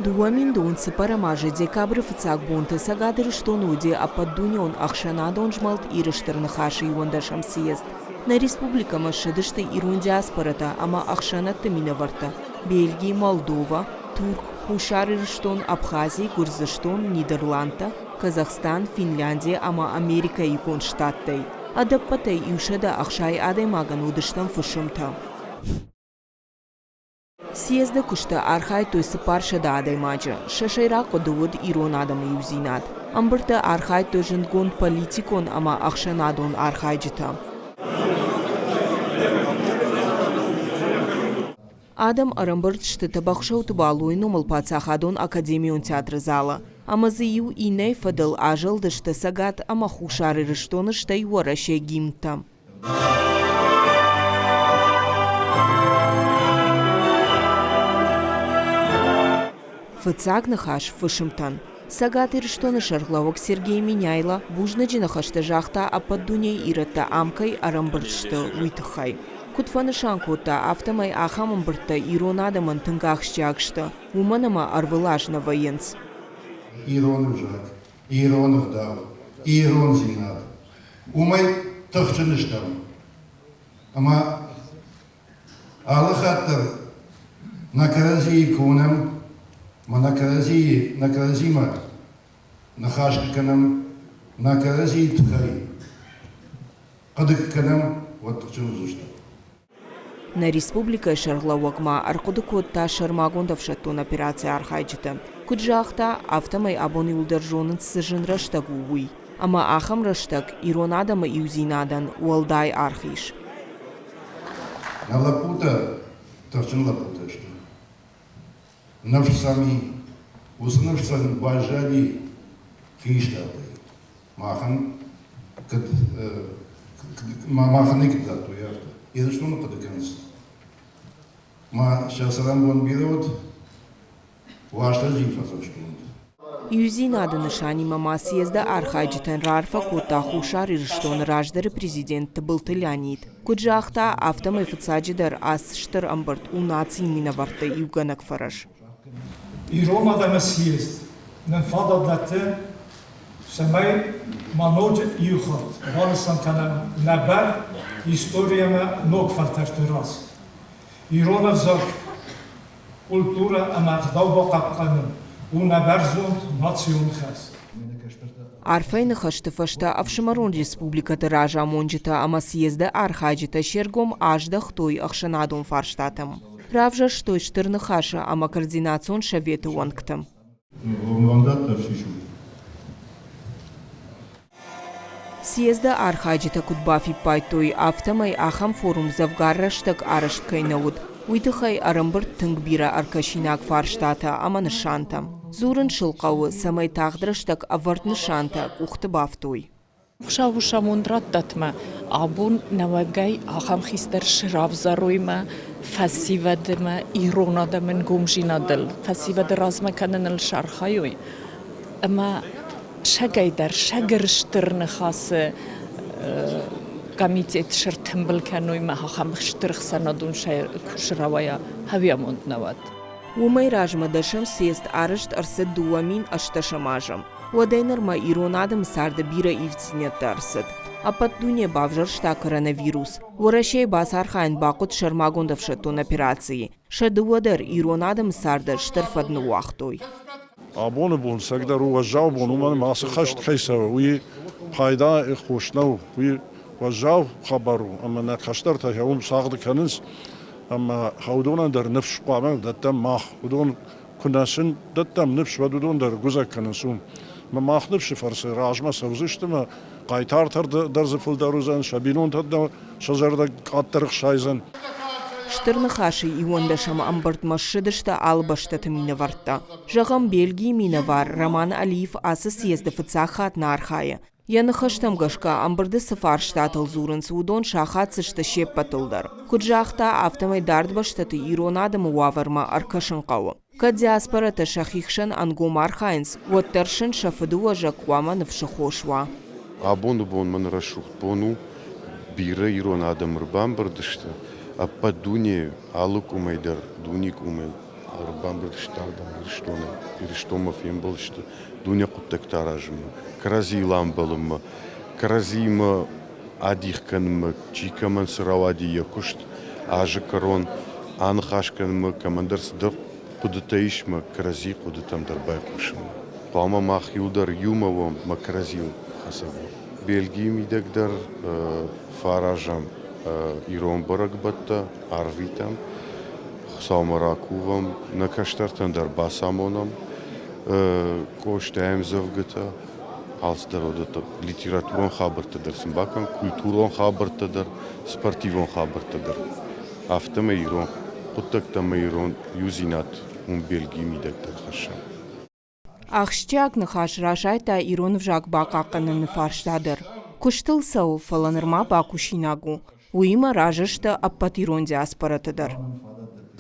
2000 цыппӕрӕм азы декабры фыццаг бонты Цӕгат Ирыстоны уыди ӕппӕтдунеон ӕхсӕнадон змӕлд Иры Стыр Ныхас-ы иуӕндӕсӕм съезд. Нӕ республикӕмӕ ссыдысты ирон диаспорӕтӕ ӕмӕ ӕхсӕнадты минӕвӕрттӕ Бельги, Молдова, Турк, Хуссар Ирыстон, Абхази, Гуырдзыстон, Нидерландтӕ, Казахстан, Финлянди ӕмӕ Америкӕйы Иугонд Штаттӕй. Ӕдӕппӕтӕй 160 адӕймагӕн уыдыстӕм фысымтӕ. Съезды куысты архайдтой 400 адӕймаджы. Сӕ сӕйраг хъуыды уыд ирон адӕмы иудзинад. Ӕмбырдты архайдтой зындгонд политикон ӕмӕ ӕхсӕнадон архайджытӕ. Адӕм ӕрӕмбырд сты Тӕбӕхсӕуты Балойы номыл паддзахадон академион театры залы ӕмӕ дзы иу иннӕйы фӕдыл азӕлдысты Цӕгат ӕмӕ Хуссар Ирыстоны стӕй Уӕрӕсейы гимнтӕ. Фыццаг ныхас фысымтӕн. Цӕгат Ирыстоны сӕргълӕууӕг Сергей Меняйло бузныджы ныхӕстӕ загъта ӕппӕт дунейы ирӕттӕ ам кӕй ӕрӕмбырд сты, уый тыххӕй. Куыд фӕнысан кодта, афтӕмӕй ахӕм ӕмбырдтӕ ирон адӕмӕн тынг ахсджиаг сты, уымӕн ӕмӕ ӕрвылаз нӕ вӕййынц. Ирон ӕвзаг, ирон ӕгъдау, ирондзинад Уымӕй тыхджын стӕм, ӕмӕ алы хатт дӕр нӕ кӕрӕдзийы куы уынӕм ӕмӕ нӕ кӕрӕдзийы нӕ кӕрӕдзимӕ ныхас куы кӕнӕм, нӕ кӕрӕдзийы тыххӕй хъуыды куы кӕнӕм, уӕд тыхджын уыдзыстӕм. Нӕ республикӕйы сӕргълӕууӕг ма ӕрхъуыды кодта сӕрмагонд ӕфсӕддон операцийы архайджыты. Куыд загъта, афтӕмӕй абон иуылдӕр зонынц, цы зын рӕстӕг у, уый. Ӕмӕ ахӕм рӕстӕг ирон адӕмы иудзинадӕн уӕлдай аргъ ис. Нӕ лӕппутӕ тыхджын лӕппутӕ сты. Ныфс сӕм и. Уыцы ныфс сын баззади хистӕртӕй. Махӕн куыд махӕн никуыд дӕттой афтӕ. Ирыстоны хъуыды кӕнынц. Ма сӕ цӕрӕнбон бирӕ уыд, Уастырджийы фӕдзӕхстгонд. Иудзинады нысанимӕ ма съезды архайджытӕн раарфӕ кодта Хуссар Ирыстоны раздӕры президент Тыбылты Леонид. Куыд загъта, афтӕмӕй фыццаджыдӕр ацы стыр ӕмбырд у нацийы минӕвӕртты иугӕнӕг фӕрӕз. Ирон адӕмы съезд нын фадат дӕтты, цӕмӕй ма ноджы иу хатт банысан кӕнӕм нӕ бар историйӕмӕ ног фӕлтӕрты раз. Ирон ӕвзаг культурӕ ӕмӕ ӕгъдау бахъахъхъӕнын у нӕ бӕрзонд национ хӕс. Арфӕйы ныхӕсты фӕстӕ ӕфсымӕрон республикӕты разамонджытӕ ӕмӕ съезды архайджытӕ се ргом аздӕхтой ӕхсӕнадон фарстатӕм. Равзӕрстой Стыр Ныхасы ӕмӕ Координацион советы уӕнгты. Съезды архайджытӕ куыд бафиппайдтой, афтӕмӕй ахӕм форум дзӕвгар рӕстӕг арӕзт кӕй нӕ уыд, уый тыххӕй ӕрӕмбырд тынг бирӕ ӕркӕсинаг фарстатӕ ӕмӕ нысантӕ. Дзурын сыл хъӕуы, цӕмӕй тагъд рӕстӕг ӕвӕрд нысантӕ къухты бафтой. Хуыцауы самонд раттӕт мӕ абон нӕуӕгӕй ахӕм хистӕр сравзарой мӕ фӕсивӕдмӕ ирон адӕмы нгомдзинадыл, фӕсивӕды размӕ кӕныныл сархайой ӕмӕ сӕгӕйдӕр сӕгыр стыр ныхасы комитет сӕртымбыл кӕной мӕ ахӕм стыр ӕхсӕнадон куы рауайа, хӕвиамонд нӕ уӕд. Уымӕй размӕ дӕсӕм съезд арӕзт ӕрцыд 2018 азы. Уӕдӕй нырмӕ ирон адӕмы царды бирӕ ивддзинӕдтӕ ӕрцыд. Ӕппӕт дуне бавзӕрста коронавирус. Уӕрӕсейы бацархайын бахъуыд сӕрмагонд ӕфсӕддон операцийы. Сӕ дыууӕ дӕр ирон адӕмы царды стыр фӕд ныууагътой. Абоны бон цӕгдӕр у уӕззау бон, уымӕн ӕмӕ ацы хӕст кӕй цӕуы, уый пайда хос нӕу, уый уӕззау хабар у ӕмӕ нӕ кӕстӕртӕ уым цагъды кӕнынц ӕмӕ уыдонӕн дӕр ныфс хъуамӕ дӕттӕм мах. Уыдон куы нӕ сын дӕттӕм ныфс, уӕд уыдон дӕр гуыдзӕг кӕнынц уым. Ӕмӕ мах ныфсы фӕрцы размӕ цӕудзысты ӕмӕ хъайтартӕ дӕр дзы фылдӕр уыдзӕн, сӕ бинонтӕ дӕр сӕ зӕрдӕ къаддӕр ӕхсайдзӕн. Стыр Ныхасы иуӕндӕсӕм ӕмбырдмӕ ссыдысты алы бӕстӕты минӕвӕрттӕ. Зӕгъӕм, Бельгийы минӕвар Роман Алиев ацы съезды фыццаг хатт нӕ архайы. Йӕ ныхӕстӕм гӕсгӕ, ӕмбырды цы фарстатыл дзурынц, уыдон сахаддзысты се ппӕтыл дӕр. Куыд загъта, афтӕмӕй дард бӕстӕты ирон адӕмы уавӕрмӕ ӕркӕсын хъӕуы. Кӕд диаспорӕтӕ сӕхи хсӕн ӕнгом архайынц, уӕддӕр сын сӕ фыдыуӕзӕг хъуамӕ ныфсы хос уа. Абоны бон мын рӕсугъд бон у. Бирӕ ирон адӕм ӕрбамбырд сты. Ӕппӕт дунейы алы къуымӕй дӕр, дуне къуымӕй. ӕрбамбырд сты ардӕм Ирыстоны. Ирыстонмӕ фембӕлдысты дуне хъуыддӕгтӕ аразынмӕ, кӕрӕдзийыл ӕмбӕлынмӕ, кӕрӕдзиимӕ адих кӕнынмӕ, чи кӕмӕн цы рауади йӕ куыст азы кӕрон аныхас кӕнынмӕ, кӕмӕндӕр цыдӕр хъуыдытӕ ис мӕ кӕрӕдзи хъуыдытӕм дӕр байхъусынмӕ. Хъуамӕ мах иуылдӕр иумӕ уӕм мӕ кӕрӕдзийыл хӕцӕг уӕм. Бельгийы мидӕг дӕр фӕаразӕм ирон бӕрӕгбӕттӕ, арвитӕм, Хуыцаумӕ ракувӕм, нӕ кӕстӕртӕн дӕр бацамонӕм Къостайы ӕмдзӕвгӕтӕ, алцыдӕр уыдӕттӕ, литературон хабӕрттӕ дӕр сын бакӕн, культурон хабӕрттӕ дӕр, спортивон хабӕрттӕ дӕр. Афтӕмӕй ирон хъуыддӕгтӕ ӕмӕ ирон иудзинад уым Бельгийы мидӕг дӕр хӕссӕм. Ахсджиаг ныхас расайдта ирон ӕвзаг бахъахъхъӕныны фарста дӕр. Куыстыл цӕуы, фӕлӕ нырма бакусинаг у. Уыимӕ разы сты ӕппӕт ирон диаспорӕты дӕр.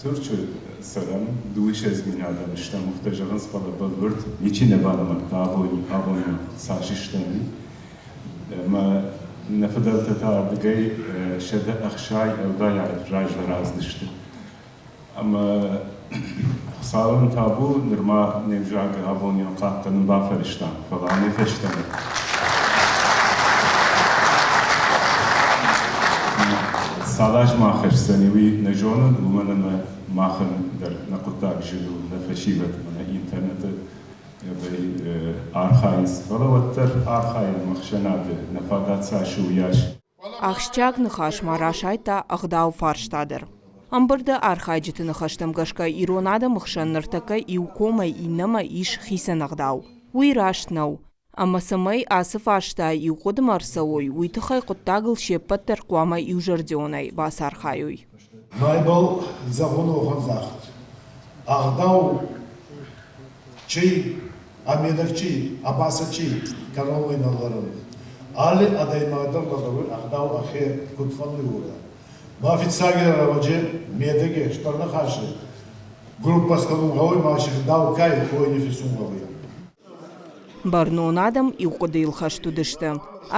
Турчы цӕрӕм, дыууиссӕдз мин адӕм стӕм, уыфтӕ зӕгъынц, фӕлӕ бӕлвырд ничи нӕ банымадта абони цас стӕм, уый. Ӕмӕ нӕ фыдӕлтӕ та ардыгӕй 160 раздӕр аздысты. Ӕмӕ Хуыцауӕн табу, нырма не взаг абон хъахъхъӕнын бафӕрӕзтам, фӕлӕ амӕй фӕстӕмӕ цал азмӕ ахӕсдзӕни, уый нӕ зонын, уымӕн ӕмӕ махӕн дӕр нӕ хъуыддаг зын у, нӕ фӕсивӕд мӕнӕ интернеты архайынц, фӕлӕ уӕддӕр архайӕм ӕхсӕнады, нӕ фадат цас у, уыйас. Ахсджиаг ныхас ма расайдта ӕгъдауы фарста дӕр. Ӕмбырды архайджыты ныхӕстӕм гӕсгӕ ирон адӕмы хсӕн ныртӕккӕ иу комӕй иннӕмӕ ис хицӕн ӕгъдау. Уый раст нӕу. Ӕмӕ цӕмӕй ацы фарстайы иу хъуыдымӕ ӕрцӕуой, уый тыххӕй хъуыддагыл се ппӕт дӕр хъуамӕ иузӕрдионӕй бацархайой. Байбал зӕгъун уохӕн загъд. Ӕгъдау чи ӕмедӕг чи, абаца чи кӕронмӕ нӕ лӕдӕрун. Алли адӕймаг дӕр лӕдӕруй ӕгъдау ӕхе куд фӕндуй, уотӕ. Ма фиццагидӕр ӕвӕджи медӕги стӕр ныхаси группӕ скӕнун гъӕуй ма си гъдау кай, уой ниффинсун гъӕуй. Бӕрнон адӕм иу хъуыдыйыл хӕст уыдысты: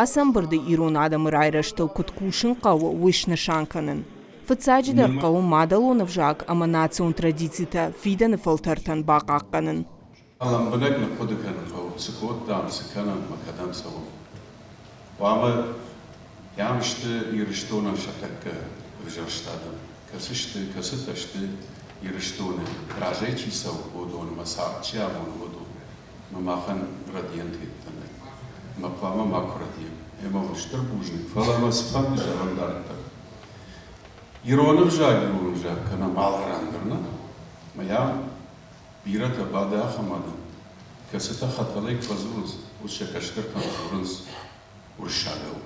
ацы ӕмбырды ирон адӕмы райрӕзтыл куыд кусын хъӕуы, уый снысан кӕнын. Фыццаджыдӕр хъӕуы мадӕлон ӕвзаг ӕмӕ национ традицитӕ фидӕны фӕлтӕртӕн бахъахъхъӕнын. Лӕмбынӕг ныхъхъуыды кӕнын хъӕуы, цы кодтам, цы кӕнӕм ӕмӕ кӕдӕм цӕуӕм. Хъуамӕ йӕм сты Ирыстонӕн сӕ тӕккӕ ӕвзӕрст адӕм, кӕцы сты, кӕцытӕ сты Ирыстоны разӕй чи цӕуы, уыдон ӕмӕ цард чи амоны, уыдон. Ӕмӕ махӕн рӕдийӕнтӕ йедтӕ нӕй. Ӕмӕ хъуамӕ макуы рӕдийӕм. Ӕмӕ уын стыр бузныг, фӕлӕ мӕ цыфӕнды зӕгъын дарддӕр. Ирон ӕвзаг ирон ӕвзаг кӕнӕм алы ран дӕр, нӕ? Мӕ йӕм бирӕтӕ бады ахӕм адӕм, кӕцытӕ хӕтӕлӕй куы фӕдзурынц, уӕд сӕ кӕстӕртӕм дзурынц уырыссагау.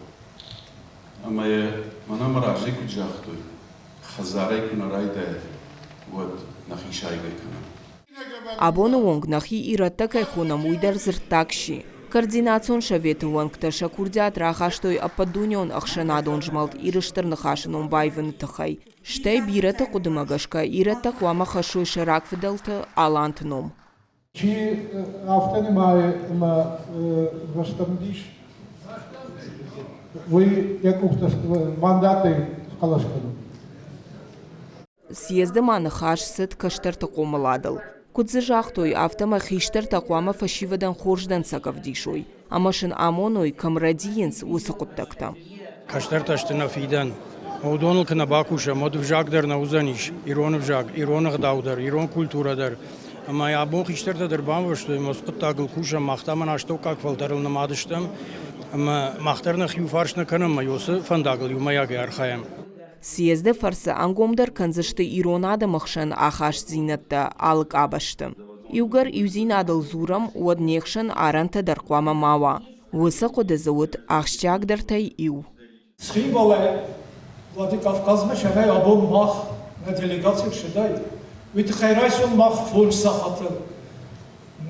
Ӕмӕ йӕ мӕнӕ мӕ разӕй куыд загътой, хӕдзарӕй куы нӕ райдайат, уӕд нӕхи сайгӕ кӕнӕм. Абоны онг нӕхи ирӕттӕ кӕй хонӕм, уый дӕр дзырддаг сси. Координацион советы уӕнгтӕ сӕ курдиат рахастой ӕппӕтдунеон ӕхсӕнадон змӕлд Иры Стыр Ныхасы ном баивыны тыххӕй. Стӕй бирӕты хъуыдымӕ гӕсгӕ ирӕттӕ хъуамӕ хӕссой сӕ рагфыдӕлты аланты ном. Чи афтӕ нымайы ӕмӕ рӕстӕмдис, уый йӕ къухтӕ мандатӕй схъӕлӕс кӕны. Съезды ма ныхас цыд кӕстӕрты хъомыладыл. Куыд дзы загътой, афтӕмӕй хистӕртӕ хъуамӕ фӕсивӕдӕн хорз дӕнцӕг ӕвдисой ӕмӕ сын амоной, кӕм рӕдийынц, уыцы хъуыддӕгтӕ. Кӕстӕртӕ сты нӕ фидӕн. Уыдоныл куы нӕ бакусӕм, уӕд ӕвзаг дӕр нӕ уыдзӕнис, ирон ӕвзаг, ирон ӕгъдау дӕр, ирон культурӕ дӕр. Ӕмӕ абон хистӕртӕ дӕр бамбӕрстой, ӕмӕ уыцы хъуыддагыл кусӕм, мах та мӕнӕ астӕуккаг фӕлтӕрыл нымад стӕм, ӕмӕ мах дӕр нӕхи иуфарс нӕ кӕнӕм, ӕмӕ уыцы фӕндагыл иумӕйагӕй архайӕм. Съезды фӕрцы ӕнгомдӕр кӕндзысты ирон адӕмы хсӕн ахастдзинӕдтӕ алы къабӕзты. Иугӕр иудзинадыл дзурӕм, уӕд не хсӕн арӕнтӕ дӕр хъуамӕ ма уа. Уыцы хъуыды дзы уыд ахсджиагдӕртӕй иу. Цхинвалӕй Владикавказмӕ сӕмӕй абон мах нӕ делегаци ссыдаид, уый тыххӕй райсом мах фондз сахаты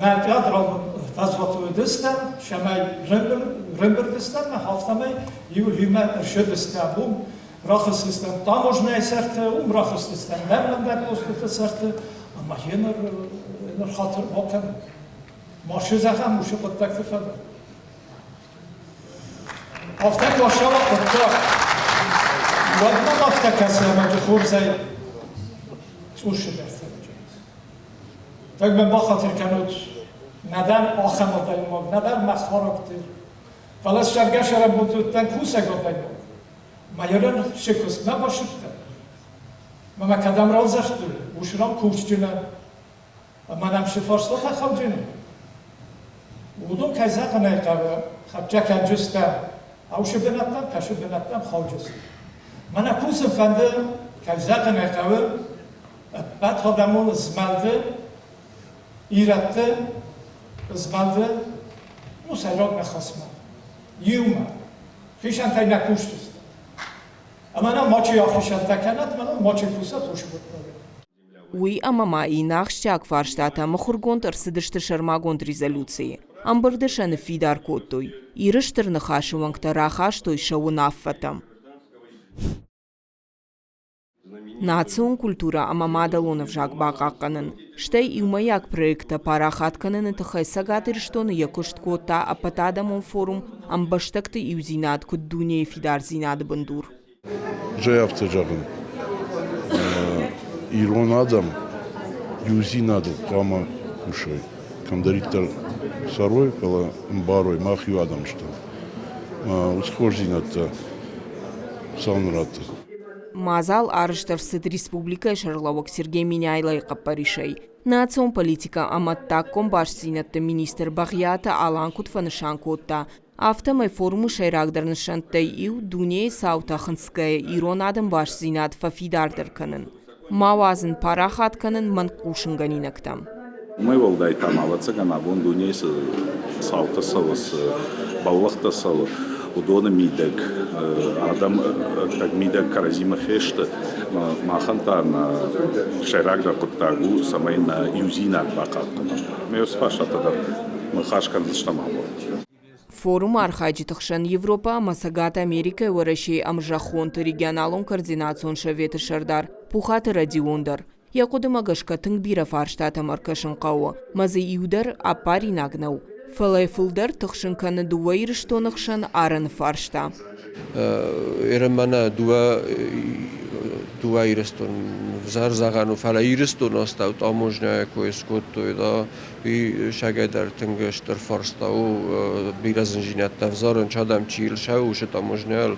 нӕ театралон фӕзуаты уыдыстӕм, сӕмӕй рымбырдыстӕм, афтӕмӕй иу иумӕ ӕрсыдыстӕм уым, рахызтыстӕм таможнӕйы сӕрты, уым рахызтыстӕм дӕрмӕндӕр постыты сӕрты, ӕмӕ йе ныр хатыр бакӕнут. Ма зӕгъӕм уыцы хъуыддӕгты фӕдыл. Афтӕ куы ацӕуа хъуыддаг, уӕд мӕм афтӕ кӕсы, ӕмӕ ды хорзӕй цъус цыдӕртӕ уыдзӕнис. Тынг мын бахатыр кӕнут, нӕдӕр ахӕм адӕймаг, нӕдӕр мӕ характер. Фӕлӕ сӕргӕ-сӕрӕнбонты уыдтӕн кусӕг адӕймаг. Майорӕн се куыстмӕ басыдтӕн. Мӕ мӕ кӕдӕм равзӕрстой, уыцы ран кусджынӕн. Ӕмӕ нӕм цы фарстатӕ хауджын, уыдон, кӕй зӕгъын ӕй хъӕуы, хӕццӕ кӕнджыстӕм, аусы бынӕттӕм, кӕсы бынӕттӕм хауджысты. Мӕнӕ кусын фӕнды, кӕй зӕгъын ӕй хъӕуы, ӕппӕт адӕмон змӕлды, ирӕтты змӕлды, ну, сӕйраг ныхасмӕ, иумӕ, хицӕнтӕй нӕ кусдзыстӕм. Ӕмӕ нӕ мачи ахицӕнтӕ кӕнӕд, мӕнӕ мачи кусӕд, уыцы хъуыддагӕй. Уый ӕмӕ ма иннӕ ахсджиаг фарстатӕ мыхуыргонд ӕрцыдысты сӕрмагонд резолюцийы. Ӕмбырды сӕ ныффидар кодтой. Иры Стыр Ныхасы уӕнгтӕ рахастой сӕ уынаффӕтӕ. Национ культурӕ ӕмӕ мадӕлон ӕвзаг бахъахъхъӕнын, стӕй иумӕйаг проекттӕ парахат кӕныны тыххӕй Цӕгат Ирыстоны йӕ куыст кодта ӕппӕтадӕмон форум «Ӕмбӕстӕгты иудзинад куыд дунейы фидардзинады бындур». Зӕй афтӕ зӕгъын, ирон адӕм иудзинадыл хъуамӕ кусой, кӕмдӕриддӕр цӕрой, фӕлӕ ӕмбарой, мах иу адӕм стӕм. Уыцы хорздзинӕдтӕ Хуыцау нын радта. Мадзал арӕзт ӕрцыд республикӕйы сӕргълӕууӕг Сергей Меняйлойы хъӕппӕрисӕй. Национ политикӕ ӕмӕ ӕддагкон бастдзинӕдты министр Бӕгъиаты Алан куыд фӕнысан кодта, Афтӕмӕй форумы сӕйрагдӕр нысӕнттӕй иу дунейы цаутӕ хынцгӕйӕ ирон адӕм бастдзинад фӕфидардӕр кӕнын, ма уадзын парахат кӕнын мӕнг хъусынгӕнинӕгтӕ. Уымӕй уӕлдай та ма, ӕвӕццӕгӕн, абон дунейы цы цаутӕ цӕуы, цы бӕллӕхтӕ цӕуы, уыдоны мидӕг адӕм ӕддӕг-мидӕг кӕрӕдзимӕ фесты. Махӕн та нӕ сӕйрагдӕр хъуыддаг у, цӕмӕй нӕ иудзинад бахъахъхъӕнӕм. Ме уыцы фарстатӕ дӕр ныхас кӕндзыстӕм абон. Форумы архайджыты хсӕн Европӕ ӕмӕ Цӕгат Америкӕйы Уӕрӕсейы ӕмзӕххонты регионалон координацион советы сӕрдар Пухаты Родион дӕр. Йӕ хъуыдымӕ гӕсгӕ тынг бирӕ фарстатӕм ӕркӕсын хъӕуы, ӕмӕ дзы иу дӕр аппаринаг нӕу. Фӕлӕ фылдӕр тыхсын кӕны дыууӕ Ирыстоны хсӕн арӕны фарста. Ерӕмӕнӕ дууӕ дууӕ Ирыстон взӕр зӕгъӕн у, фӕлӕ Ирыстоны астӕу таможняйы кой скодтой, да, уый сагӕй дӕр тынг стыр фарста у, бирӕ зындзинӕдтӕ ӕвзарын, адӕм чи ил таможняйыл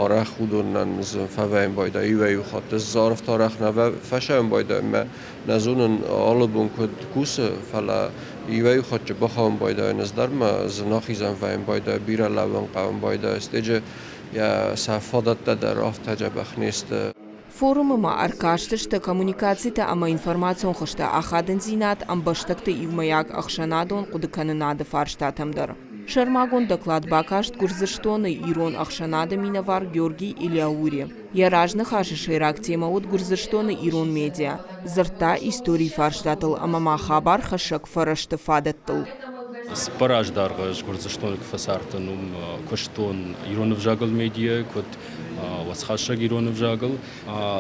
арӕх уыдонӕн фӕвӕййын байдайы иуӕй-иу хатт. Ӕз арф арӕх нӕ фӕсайын байдайын, мӕ нӕ зонын алы бон куыд кусы, фӕлӕ иуӕй-иу хатт бахауын байдайын ӕз дӕр мӕ зын ахизӕн вӕййын байдайы, бирӕ лӕууын хъӕуын байдайы стеджы йӕ сӕ фадӕттӕ дӕр афтӕ дзӕбӕх не сты. Форумы ма ӕркастысты коммуникацитӕ ӕмӕ информацион хызты ахадындзинад ӕмбӕстӕгты иумӕйаг ӕхсӕнадон хъуыдыкӕнынады фарстатӕм дӕр. Сӕрмагонд доклад бакаст Гуырдзыстоны ирон ӕхсӕнады минӕвар Георгий Илиаури. Йӕ разныхасы сӕйраг темӕ уыд Гуырдзыстоны ирон медиа, дзырдта историйы фарстатыл ӕмӕ ма хабархӕссӕг фӕрӕзты фадӕттыл. Цыппар азы дӕргъы ӕз Гуырдзыстоны куы фӕцардтӕн, уым куыстон ирон ӕвзагыл медиайы, куыд уацхӕссӕг ирон ӕвзагыл.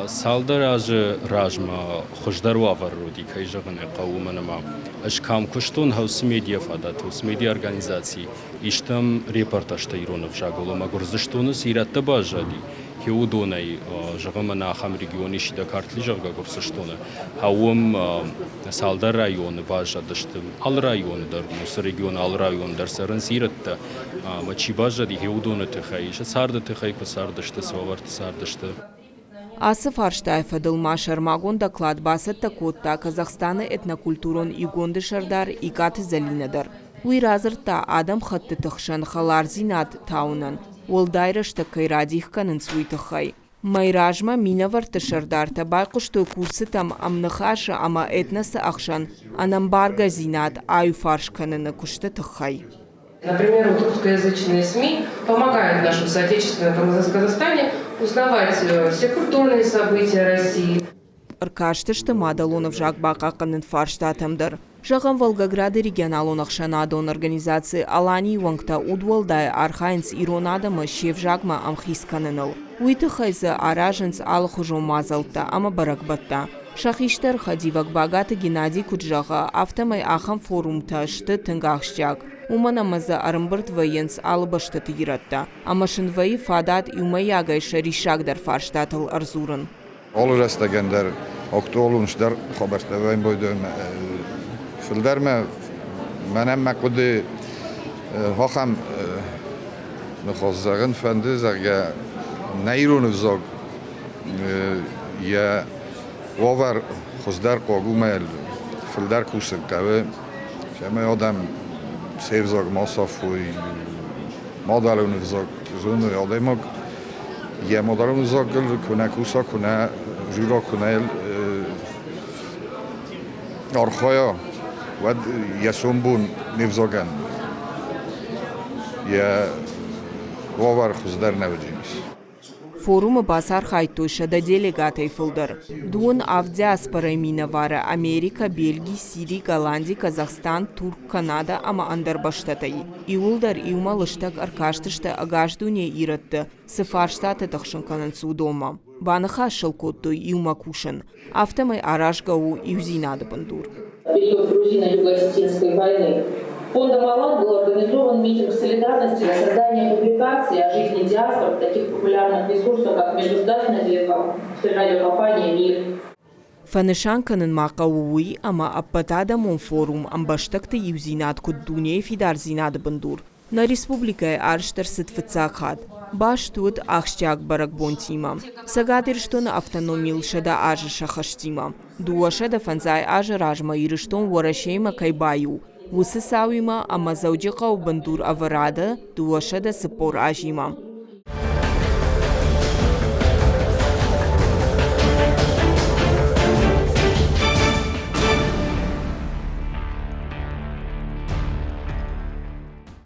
Цалдӕр азы размӕ хуыздӕр уавӕр уыди, кӕй зӕгъын ӕй хъӕуы, уымӕн ӕмӕ ӕз кӕм куыстон, уыцы медиа фадат, уыцы медиаорганизаци истам репортажтӕ ирон ӕвзагыл ӕмӕ Гуырдзыстоны цы ирӕттӕ баззади, уыдонӕй, зӕгъӕм, мӕнӕ ахӕм регион ис Сидакартли, зӕгъгӕ, Гуырдзыстоны, уым цалдӕр районы баззадысты. Алы районы дӕр, уыцы регионы алы районы дӕр цӕрынц ирӕттӕ. Ӕмӕ чи баззади, уыдоны тыххӕй, сӕ царды тыххӕй куыд цардысты, цы уавӕрты цардысты. Ацы фарстайы фӕдыл ма сӕрмагонд доклад бацӕттӕ кодта Казахстаны этнокультурон иугонды сӕрдар Икъаты Зӕлинӕ дӕр. Уый радзырдта, адӕмхӕттыты хсӕн хӕлардзинад тауынӕн уӕлдай рӕстӕг кӕй радих кӕнынц, уый тыххӕй. Мӕй размӕ минӕвӕртты сӕрдартӕ байхъуыстой курсытӕм ӕмныхасы ӕмӕ этносы ӕхсӕн ӕнӕмбаргӕдзинад аиуфарс кӕныны куысты тыххӕй. Например, вот русскоязычные СМИ помогают нашим соотечественникам в Казахстане узнавать все культурные события России. Ӕркастысты мадӕлон ӕвзаг бахъахъхъӕныны фарстатӕм дӕр. Зӕгъӕм, Волгограды регионалон ӕхсӕнадон организаци «Алани» уӕнгтӕ удуӕлдай архайынц ирон адӕмы се взагмӕ ӕмхиц кӕныныл. Уый тыххӕй дзы аразынц алыхуызон мадзӕлттӕ ӕмӕ бӕрӕгбӕттӕ. Сӕ хистӕр хӕдивӕг Багаты Геннадий куыд зӕгъы, афтӕмӕй ахӕм форумтӕ сты тынг ахсджиаг, уымӕн ӕмӕ дзы ӕрӕмбырд вӕййынц алы бӕстӕты ирӕттӕ, ӕмӕ сын вӕййы фадат иумӕйагӕй сӕ риссагдӕр фарстатыл ӕрдзурын. Алы рӕстӕгӕн дӕр Актуалон стдӕр хабӕрттӕ вӕййы фылдӕр мӕ мӕнӕн мӕ хъуыды ахӕм ныхас зӕгъын фӕнды, зӕгъгӕ, нӕ ирон ӕвзаг йӕ уавӕр хуыздӕр хъуаг у мӕ фылдӕр кусын хъӕуы, цӕмӕй адӕм се взаг ма сафой, мадӕлон ӕвзаг зоной адӕймаг йӕ мадӕлон ӕвзагыл куы нӕ куса, куы нӕ дзура, куы нӕ архайа, уӕд йӕ сомбон не взагӕн йӕ уавӕр хуыздӕр нӕ уыдзӕнис. Форумы бацархайдтой 100 делегатӕй фылдӕр. Дыууын авд диаспорӕйы минӕвары Америкӕ, Бельги, Сири, Голланди, Казахстан, Турк, Канадӕ ӕмӕ ӕндӕр бӕстӕтӕй. Иууылдӕр иумӕ лыстӕг ӕркастысты ӕгас дунейы ирӕтты, цы фарстатӕ тыхсын кӕнынц, уыдонмӕ. Баныхас сыл кодтой иумӕ кусын. Афтӕмӕй аразгӕ у иудзинады бындур. Период грузино-юго-осетинской войны. Фондом «Алан» был организован митинг солидарности за создание публикаций о жизни диаспор в таких популярных ресурсах, как Межгосударственная телерадиокомпания «Мир». Фӕнысан кӕнын ма хъӕуы уый, ӕмӕ ӕппӕтадӕмон форум ӕмбӕстӕгты иудзинад куыд дунейы фидардзинады бындур, Нӕ республикӕйы арӕзт ӕрцыд фыццаг хатт. Баст уыд ахсджиаг бӕрӕгбонтимӕ. Цӕгат Ирыстоны автономийыл 100 азы сӕххӕстимӕ. 205 азы размӕ Ирыстон Уӕрӕсеимӕ кӕй баиу, уыцы цауимӕ ӕмӕ Дзӕуджыхъӕуы бындур ӕвӕрады 240 азимӕ.